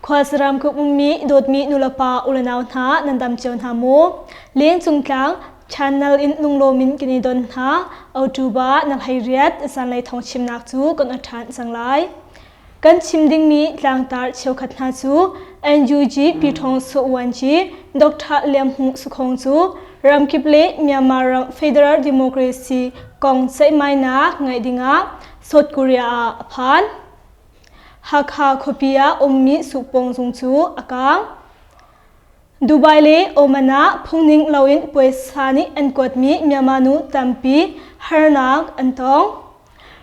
Khualsaram ka ummi dawtmi nulepa ulenau hna nan dam cio hna maw? Lengcung tlang channel in lunglawm in kan i don hna. October na hlei riat zanlei thawng chimnak cu kan ot ṭhan cang lai. Kan chim dingmi tlangtar cheukhat hna cu NUG Pyithawng Suh-Wanci Dr. Liam Hmung Sukhong cu ramkip le Myanmar ram Federal Democracy kong ceihmainak ngaih dingah South Korea ah a phan. Hakha khuapi ah ummi Suhpawng zung cu a kaang. Dubai le Oman ah phungning loin puaisa nih an kuatmi Myanmar nu tampi harnak an tong.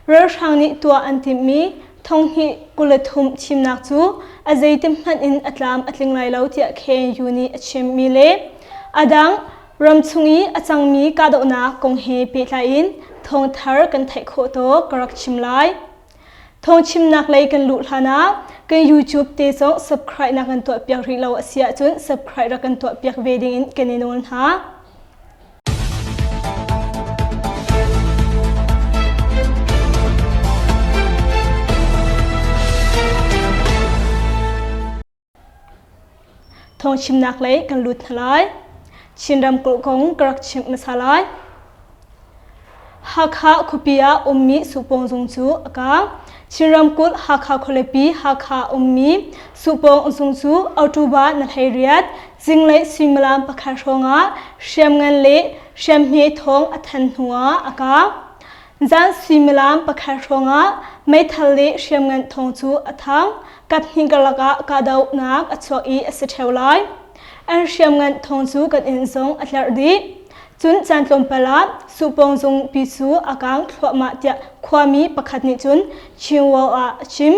Ralhrang nih tuah an timhmi thonghnih 23 thimnak cu a zeiti hmanh in a tlam a tling lai lo tiah KNU nih a chimmi le a dang ramchung i a cangmi kahdohnak kong he pehtlai in thawngthar kan theih khawh tawk ka rak chim lai. Thawngchimnak lei kan luh hlan ah kan YouTube te zong subscribe na kan tuah piak rih lo a si ahcun subscribe rak kan tuah piak ve ding in kan i nawl hna. Thawngchimnak lei kan lut hna lai. Chin ramkulh kong ka rak chimh hmasa lai. Hakha khuapi ah ummi Supawng zung cu a kaang. Chin ramkulh Hakha khualipi Hakha ummi Supawng zung cu October na 18 zinglei suimilam pakhat hrawngah hriamngan le hriamhme thawng a than hnuah a kaang. Zan suimilam pakhat hrawngah meithal le hriamngan thawng cu a thang. Kaphnih karlak ah kahdohnak a chuak i a si ṭheo lai. An hriamngan thawng cu kan inn zong a tlerh dih. Cun caan tlawmpal ah Supawng zungpi cu a kaang thluahmah tiah khuami pakhat nih cun Chinworld ah a chim.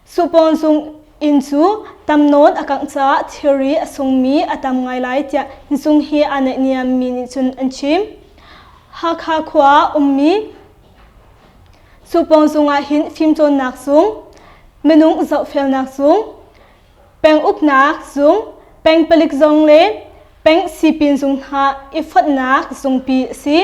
Supawng zung inn cu tam nawn a kangh caah thilri a sungmi a tam ngai lai tiah zung he aa naihniammi nih cun an chim. Hakha khua ah ummi Supawng zung ah hin fimcawnnak zung, minung zohfelnak zung, peng uknak zung, peng palik zung le peng sipin zung hna i fonhnak zungpi a si.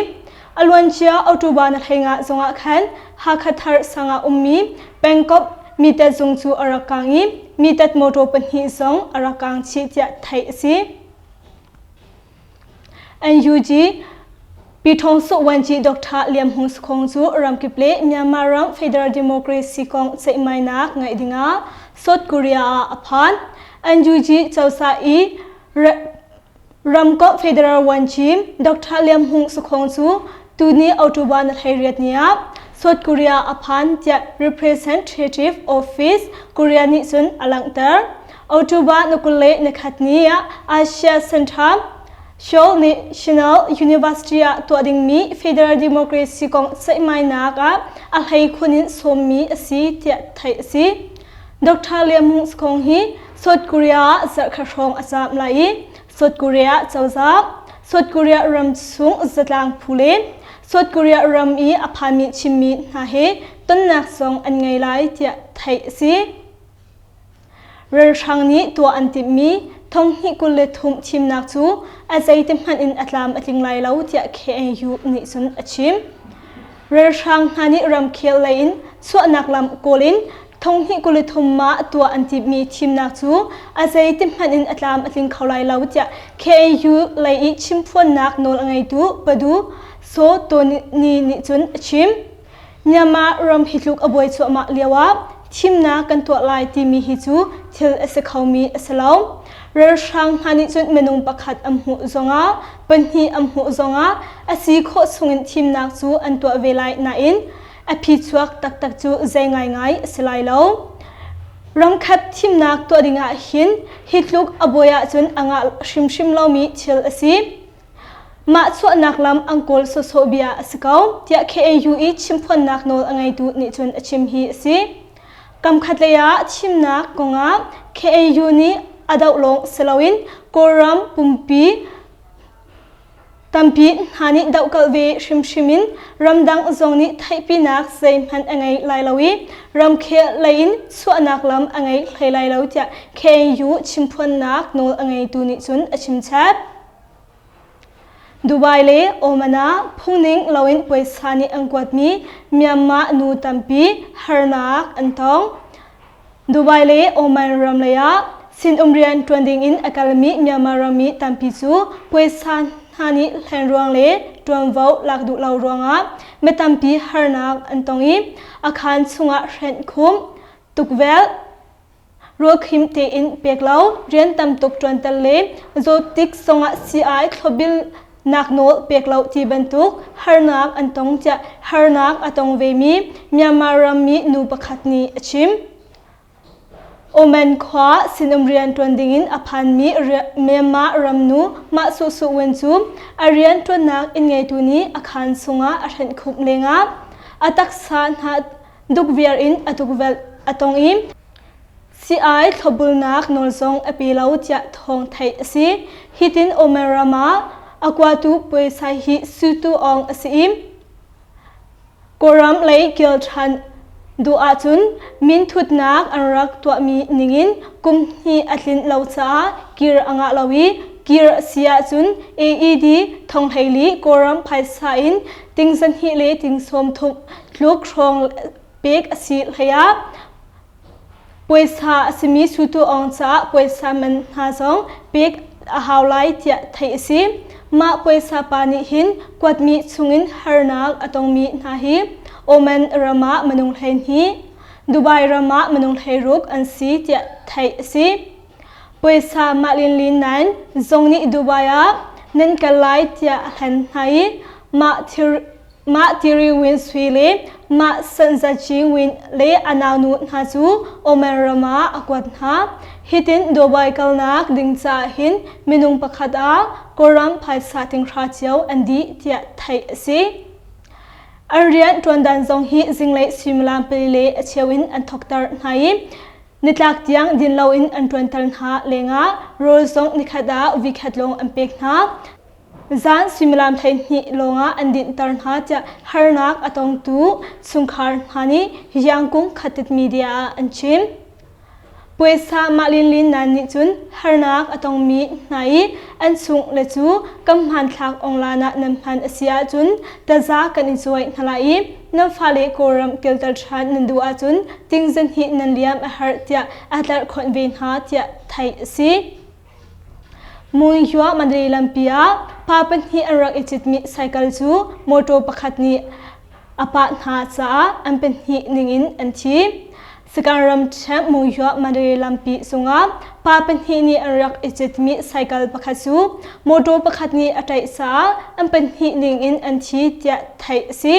A luancia October na hleinga zongah khan Hakha Thar sang ah ummi pengkomh mitat zung cu a rak kang i mitat motor pahnih zong a rak kang chih tiah theih a si. NUG Pyithawng Suh Wanci Dr. Liam Hung Sakhong cu ramkip le Myanmar ram Federal Democracy kong ceihmainak ngaih dingah South Korea ah a phan. NUG cozah i ramkomh Federal Wanci Dr. Liam Hung Sakhong cu tuni October na 18 ni ah South Korea a phan tiah Representative Office Korea nih cun a langhter. October na 21 ni ah Asia Center Seoul National University ah tuah dingmi Federal Democracy kong ceihmainak ah a hleikhun in sawmmi a si tiah theih a si. Dr. Liam Hung Skong hi South Korea ah zarhkhat hrawng a caam lai i South Korea cozah, South Korea ram chung zatlang phu le South Korea ram i a phanmi Chinmi hna he tonnak zong an ngei lai tiah theih a si. Ralhrang nih tuah an timhmi thonghnih 23 thimnak cu a zeiti hmanh in a tlam a tling lai lo tiah KNU nih cun a chim. Ralhrang hna nih ramkhel lei in chuahnak lam kawl in thonghnih 23 mah tuah an timhmi thimnak cu a zeiti hmanh in a tlam a tling kho lai lo tiah KNU lei i chimphuannak nawl a ngeitu Padu Saw Tony nih cun a chim. Myanmar ram hi tluk a buai cuahmah lio ah thimnak kan tuah lai timi hi cu thil a si khomi a si lo. Ralhrang hna nih cun minung pakhat an hmuh zongah pahnih an hmuh zongah a si khawh chungin thimnak cu an tuah ve lai nain a phichuak taktak cu zei ngaingai a si lai lo. Ramkhat thimnak tuah dingah hin hi tluk a buai ahcun a ngah hrimhrim lomi thil a si. Mah chuahnak lam an kawl sawsawh bia a si ko, tiah KNU i chimphuannak nawl a ngeitu nih cun a chim hi a si. Kamkhat lei ah thimnak kongah KNU nih a doh lawng si loin Kawlram pumpi tampi hna nih dohkalh ve hrimhrim in ramdang zong nih theihpinak zeihmanh a ngei lai lo i ramkhel lei in chuahnak lam a ngei hlei lai lo tiah KNU chimphuannak nawl a ngeitu nih cun a chimchap. Dubai le Oman ah phungning loin puaisa nih an kuatmi Myanmar nu tampi harnak an tong. Dubai le Oman ram lei ah sinum rian ṭuan dingin a kalmi Myanmar rammi tampi cu puaisa hna nih hlen ruang le ṭuanvo lak duh lo ruangah mi tampi harnak an tong i a khaan chungah hrenh khumh, tukvelh, rawlkhim tein pek lo, rian tam tuk ṭuanter le zawt tik zongah sii-ai thlopbil nak nawl pek lo ti bantuk harnak an tong tiah harnak a tong vemi Myanmar rammi nu pakhat nih a chim. Oman khua sinum rian ṭuan dingin a phanmi Myanmar ramnu Mah Su Su Win cu a rian ṭuannak inn ngeitu nih a khaan chungah a hrenh khumh lengah a taksa hna dukviar in a tukvelh a tong i Sii-ai thlopbulnak nawl zong a pe lo tiah thawng theih a si. Hitin Oman ram ah a kuatu puaisai hi sutu awng a si i Kawlram lei kil ṭhan duh ahcun minthutnak an rak tuahmi ningin kum hnih a tlinh lo caah kir a ngah lo i kir a si ahcun AED thonghleili Kawlram phaisa in ting zahnih le ting sawmthum tluk hrawng pek a si hlei ah Puaisa a simi Sutu Aung caah puaisa man hna zong pek a hau lai tiah theih a si. Mah puaisa pa nih hin kuatmi chungin harnak a tongmi hna hi Oman ram ah minung 12, Dubai ram ah minung 16 an si tiah theih a si. Puaisa mah linlin nain zong nih Dubai ah nan kal lai tiah a hlen hna i mah thil Mah Tiri Win Sui le mah Sanzaci Win le a naunu hna cu Oman ram ah a kuat hna. Hitin Dubai kalnak ding caah hin minung pakhat ah Kawlram phaisa tinghra cio an dih tiah theih a si. An rian ṭuandan zong hi zinglei suimilam pali le a cheu in an thawkter hna i nitlak tiang din loin an ṭuanter hna lengah rawl zong nikhat ah vikhat lawng an pek hna. Zan suimilam 12 lawngah an dinhter hna tiah harnak a tongtu chungkhar hna nih Yangkung Khatit media ah an chim. Puaisa mah linlin nan nih cun harnak a tongmi hna i an chung le cu kan hmanthlak onglan ah nan hman a si ahcun taza kan i cuai hna lai i nan fale Kawlram kilter ṭhan nan duh ahcun tingzan hi nan liam a herh tiah a tlerhkhonh ve hna tiah theih a si. Muihua Mandalay lampi ah pa pahnih an rak i citmi cycle cu mawṭaw pakhat nih a pah hna caah an pahnih ningin an thi. Sagaing ramṭhen Muihua Mandalay lampi cungah pa pahnih nih an rak i citmi cycle pakhat cu mawṭaw pakhat nih a ṭaih caah an pahnih ningin an thi tiah theih a si.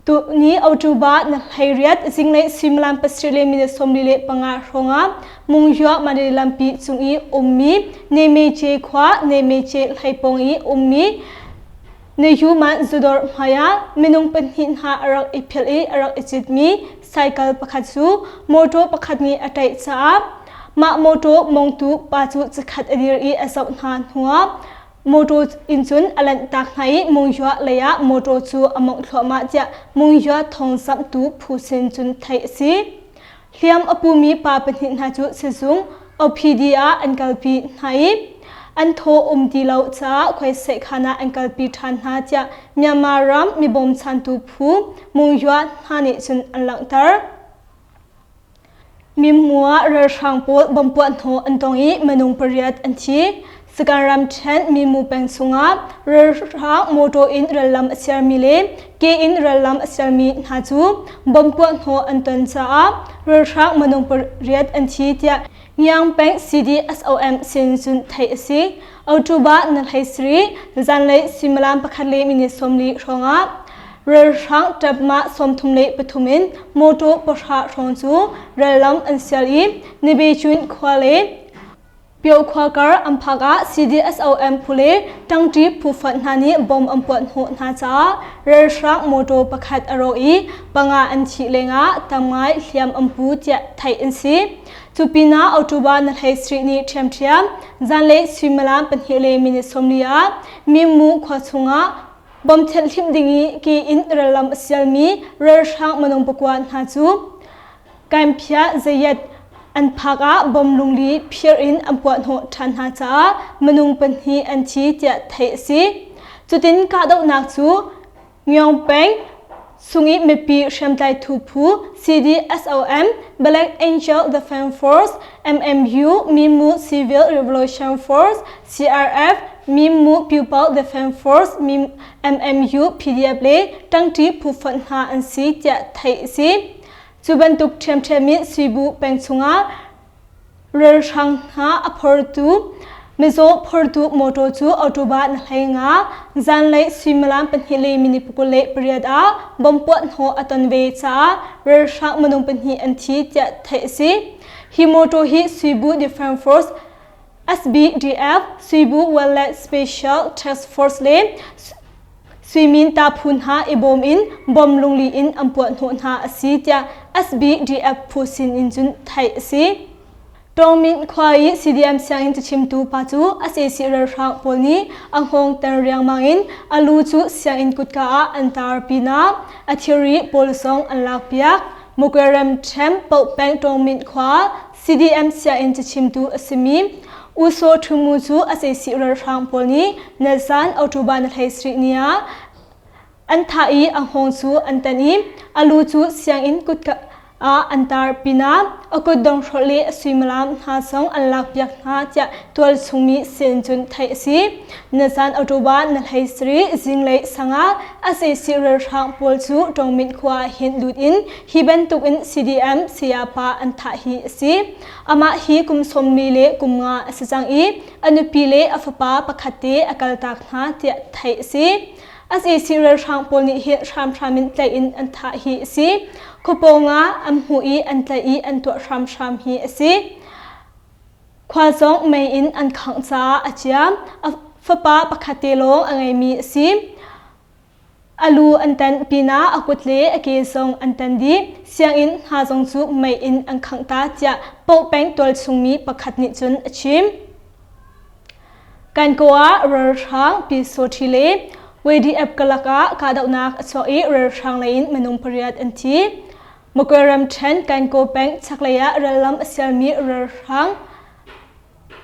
Tuni October na 18 zinglei suimilam pasarih le minute 45 hrawngah Mungyua Mandalay lampi cung i ummi Nemece khua Nemece hleipawng i ummi Neyuman zudawr hmaiah minung pahnih hna a rak i philh i a rak i citmi cycle pakhat cu mawṭaw pakhat nih a ṭaih caah mah mawṭaw mongtu pa cu chikkhat a dir i a zoh hna hnuah Mawṭaw in cun a lanhtak hna i Mungyua lei ah mawṭaw cu a mawngh thluahmah tiah Mungyua thawngzamhtu phu sin cun theih a si. Hliam a pumi pa pahnih hna cu sizung OPD ah an kalpi hna i an thaw um ti lo caah khuaiseihkhan ah an kalpi ṭhan hna tiah Myanmar ram mi bawmchantu phu Mungyua hna nih cun an langhter. Mimua ralhrang pawl bomb puahhnawh an tong i minung pariat an thi. Sagaing ramṭhen Mimu peng chungah ralhrang motor in rallam a siarmi le ke in rallam a siarmi hna cu bomb puahhnawh an ton caah ralhrang minung pariat an thi tiah Ngiang peng CDSOM sin cun theih a si. October na 13 zanlei suimilam pakhat le minute 40 hrawngah ralhrang ṭapmah 33 in mawṭaw pahra hrawng cu rallam an sial i Nibecun khua le Pyo khua kar an phak ah CDSOM phu le ṭangṭi phu fonh hna nih bomb an puah hnawh hna caah ralhrang mawṭaw pakhat a rawk i panga an thih lengah tam ngai hliam an pu tiah theih an si. Cu pinah October na 13 ni ṭhiamṭhiam zanlei suimilam pahnih le minute 40 ah Mimu khua chungah Bom thianhhlimh ding i ke in rallam a sialmi ralhrang minung pakua hna cu Kaimphia Zayat an phak ah bom lungli phir in an puahhnawh ṭhan hna caah minung pahnih an thi tiah theih a si. Cutin kahdohnak cu Myong peng. Sungi mipi hriamtlai thu phu CDSOM, Black Angel Defense Force, MMU, Mimu Civil Revolution Force, CRF, Mimu People Defense Force, MMU PDF le ṭangṭi phu fonh hna an si tiah theih a si. Cu bantuk ṭhiamṭhiam in Suibu peng chungah Ralhrang hna a phortu mizaw phortu motor cu October na 15 zanlei suimilam pahnih le minute 28 ah bomb puahhnawh a ton ve caah ralhrang minung pahnih an thi tiah theih a si. Hi motor hi Suibu Defense Force SBDF, Suibu Wildlife Special Task Force le Suimin ta phu hna i bawm in bom lungli in an puahhnawh hna a si tiah SBDF phu sin in cun theih a si. Tawngmin khua i CDM sianginn cachimtu pa cu sac ralhrang pawl nih a hngawng ter riangmang in a lu cu sianginn kutka ah an tar pinah a thilri pawl zong an lakpiak. Mukwe ramṭhen Pohpeng Tawngmin khua CDM sianginn cachimtu a simi U Saw Htun Mu cu sac ralhrang pawl nih nalzan October ni 17 ni ah an thah i a hngawng cu an tan i a lu cu sianginn kutka ah an tar pinah a kutdong hrawlh le a suimilam hna zong an lakpiak hna tiah tualchung mi sin cun theih a si. Nizan October ni 17 zinglei sangah sac ralhrang pawl cu Tawngmit khua ah hin lut in hi bantukin CDM sayapa an thah hi a si. Amah hi kum sawmli le kum nga a si cang i a nupi le a fapa pakhat te a kaltak hna tiah theih a si. Sac ralhrang pawl nih hin hramhram in tlaih in an thah hi a si. Khuapawng ah an hmuh i an tlaih i an tuah hramhram hi a si. Khua zong mei in an khangh caah a ciam. A fapa pakhat te lawng a ngeimi a si. A lu an tan pinah a kut le a ke zong an tan dih. Sianginn hna zong cu mei in an khangh ta tiah Pohpeng tualchungmi pakhat nih cun a chim. Kankaw ah ralhrang Pyisawṭhi le YDF kalak ah kahdohnak a chuak i ralhrang lei in minung pariat an thi. Magwe ramṭhen Kankaw peng chaklei ah rallam a sialmi ralhrang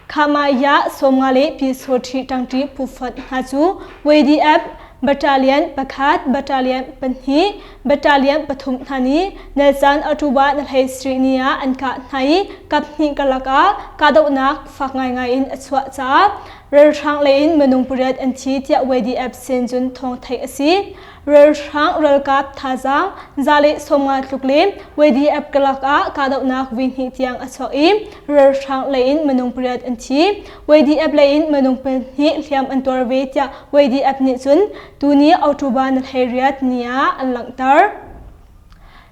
Khamaya 50 le Pyisawṭhi ṭangṭi phufonh hna cu YDF Battalion pakhat, Battalion pahnih, Battalion pathum hna nih nalzan October na 17 ni ah an kah hna i kaphnih karlak ah kahdohnak fak ngaingai in a chuah caah ralhrang lei in minung pariat an thi tiah YDF sin cun thawng theih a si. Ralhrang ralkap thazaang 150 tluk le YDF karlak ah kahdohnak vui hnih tiang a chuak i ralhrang lei in minung pariat an thi. YDF lei in minung pahnih hliam an tuar ve tiah YDF nih cun tuni October ni 18 ni ah an langhter.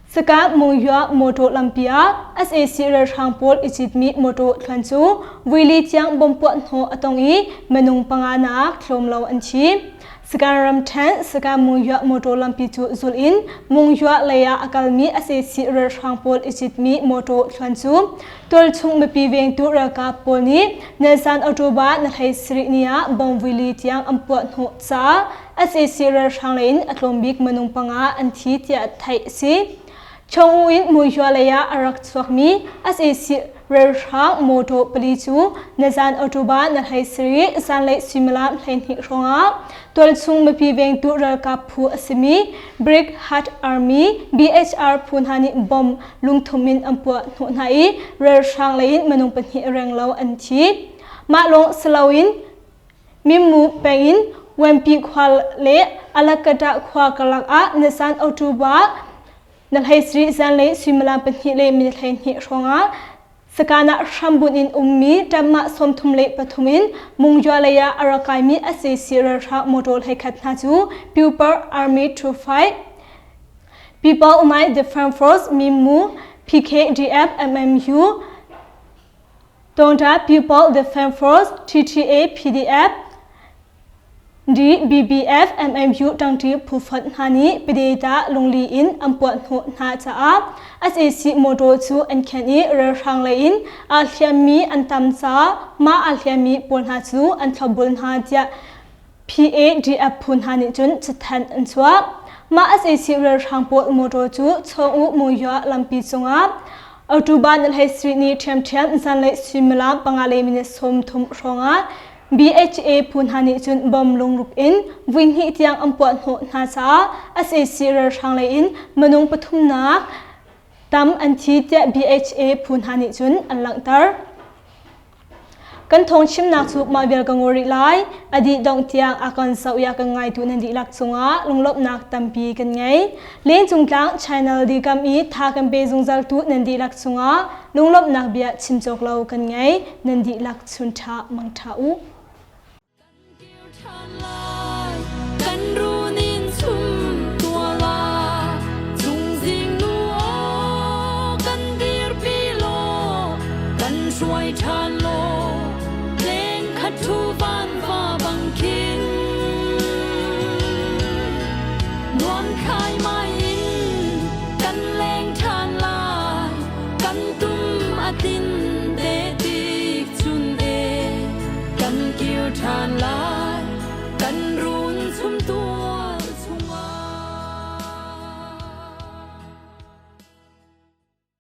Saka Mungyua motor lampi ah sac ralhrang pawl i citmi motor thluan cu vuili tiang bom puah hnawh a tong i minung panga nak tlawm lo an thi. Saka ramṭhen Saka Mungyua motor lampi cu zul in Mungyua lei ah a kalmi sac ralhrang pawl i citmi motor thluan cu tualchung mipi vengtu ralkap pawl nih nizan October ni 17 ni ah bom vuili tiang an puah hnawh caah sac ralhrang lei in a tlawm bik minung panga an thi tiah theih a si. Chongu in Muihua lei ah a rak chuakmi sac ralhrang motor pali cu nizan October ni 17 zanlei suimilam 12 hrawngah tualchung mipi vengtu ralkap phu a simi Brick Hut Army BHR phu hna nih bomb lungthum in an puah hnawh hna i ralhrang lei in minung pahnih renglo an thi. Mah lawng si loin Mimmu peng in Wempi khua le Alakata khua karlak ah nizan October ni 17 zanlei suimilam pahnih le minute 12 hrawngah Sakana hrambunh in ummi ṭammah 33 in Mungyua lei ah a rak kaimi sac ralhrang motor 11 hna cu Pupar Army to Fight People United Defense Force Mimmu PKDF MMU Tawngṭa People Defense Force TTA PDF DBBF MMU ṭangṭi phufonh hna nih Pideta lungli in an puahhnawh hna caah sac motor cu an khen i ralhrang lei in aa hliammi an tam caah mah aa hliammi pawl hna cu an thlopbul hna tiah PADF phu hna nih cun cathanh an chuah. Mah sac ralhrang pawl motor cu Chawngu Monywa lampi cungah October ni 17 ni ṭhiamṭhiam zanlei suimilam panga le minute 30 hrawngah. BHA phu hna nih cun bom lungruk in vui hnih tiang an puah hnawh hna caah sac ralhrang lei in minung pathumnak tam an thi tiah BHA phu hna nih cun an langhter. Kan thawngchimnak cu mah vial ka ngol rih lai. A dih dongh tiang a kan zoh i a kan ngaitu nan dihlak cungah lunglawmhnak tampi kan ngei. Lengcung tlang channel dikam i tha kan pe zungzaltu nan dihlak cungah lunglawmhnak bia chim cawk lo kan ngei. Nan dihlak chun ṭha mang ṭha u. Kan runin chum tuala chungzing nu aw kan dirpi law kan hruai ṭhan law leng khat thu van va bang khin nuam khai mai in kan leng ṭhan lai kan tum a tin te tik chun e kan kir ṭhan lai kan run chum tu.